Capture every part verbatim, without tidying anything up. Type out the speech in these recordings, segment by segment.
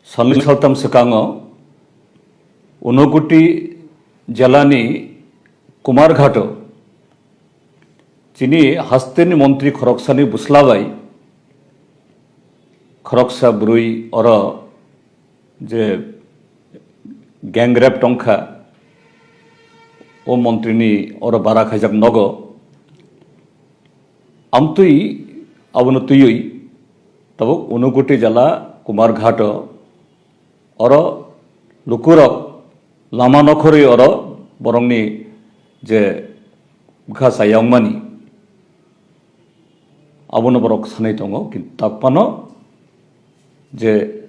Salnwi saltham swkango Unakoti jilani Kumarghato chini hasteni montri khoroksani bwsla bai khoroksa bwrwi oro je gang rape tongkha, o montrini oro bara khaijak nogo. Amtwi abono twiwi tabuk Unakoti jila Kumarghato oro lukurok lama nokhorwi oro borokni je bwkha chaya wngmani, abono borok sanwi tongo, kintu tak phano je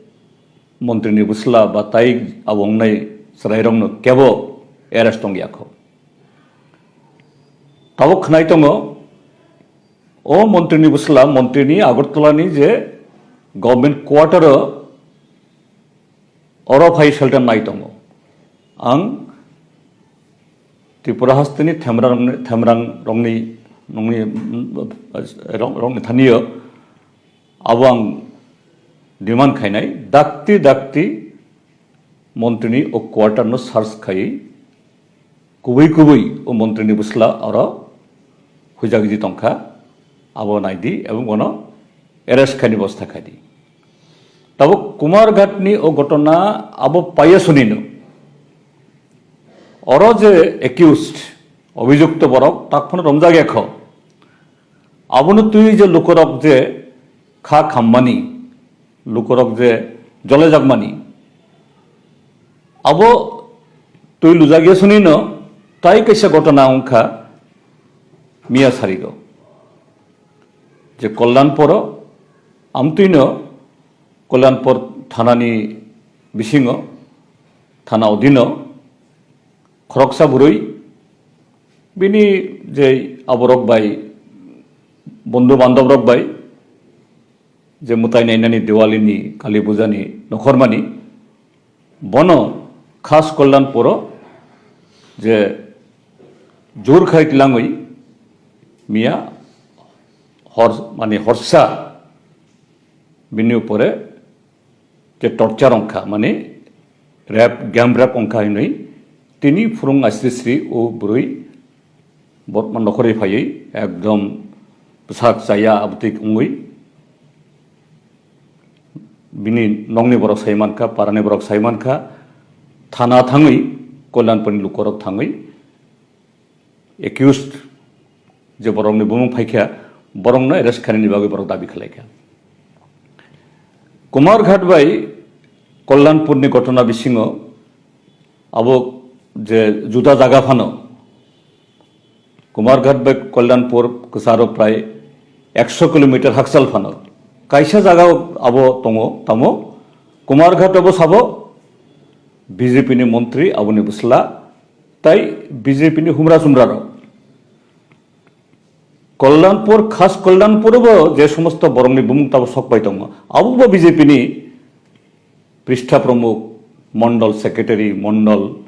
montrini bwsla ba tai abo wngnai chwrairokno kebo arrest tongya kho. Tabuk khwnai tongo, o montrini bwsla, montrini Agartalani je government quarter-o oro phai shelter nai tongo. Ang Tripura hasteni themrang, themrang rongni, nongni, rong, rongni thaniyo abo ang demand khainai, dakti dakti montrini o quarter no search khaiwi kubui kubui o montrini bwsla oro huijak di tongkha, abo naidi ebong bono arrest khaini bosta khaidi. Tabuk Kumarghatni o ghotona abo paiya sunino. Oro je accused, obhijukto borok, tak phano romjak ekho. Abono twi je lukurok je kha khammani, lukurok je jolejakmani, abo twi lujakya sunino tai kaisa ghotona wngkha miya sarigo. Je Kalyanpuro, amtwino Kalyanpur thanani bisingo, thana odino, khoroksa bwrwi bini je aborok bai, bondhu bandhobrok bai, je mwtai nainani Diwalini, Kali Pujani nokhormani, bono khas Kalyanpuro je jur khai tlangwi miya hor, mane horsa bini upore je torture wngkha, mane rape, gang rape wngkha hinwi tini phwrwng asri sri o bwrwi borokno nokhorwi phaiwi ekdom bwsak chaya abwtwi wngwi bini nokni borok sai mankha, parani borok sai mankha, thana thangwi Kalyanpurni lukorok thangwi accused je borokni bumung phaikha, borokno arrest khainani bagwi borok dabi khlaikha. Kumarghat bai Kalyanpurni ghotona bisingo abo je juda jaga phano, Kumarghat bai Kalyanpur kwcharo prai ekso kilometer hakchal phano kaisa jaga abo tongo, tamo Kumarghat abo sabo B J P ni montri, aboni bwsla tai B J P ni humra sumra rok. Kalyanpur, khas Kalyanpur bo je somosto borokni bumung tabo sok pai tongo, abo bo B J P ni Pristha Pramukh, Mondol Secretary, Mondol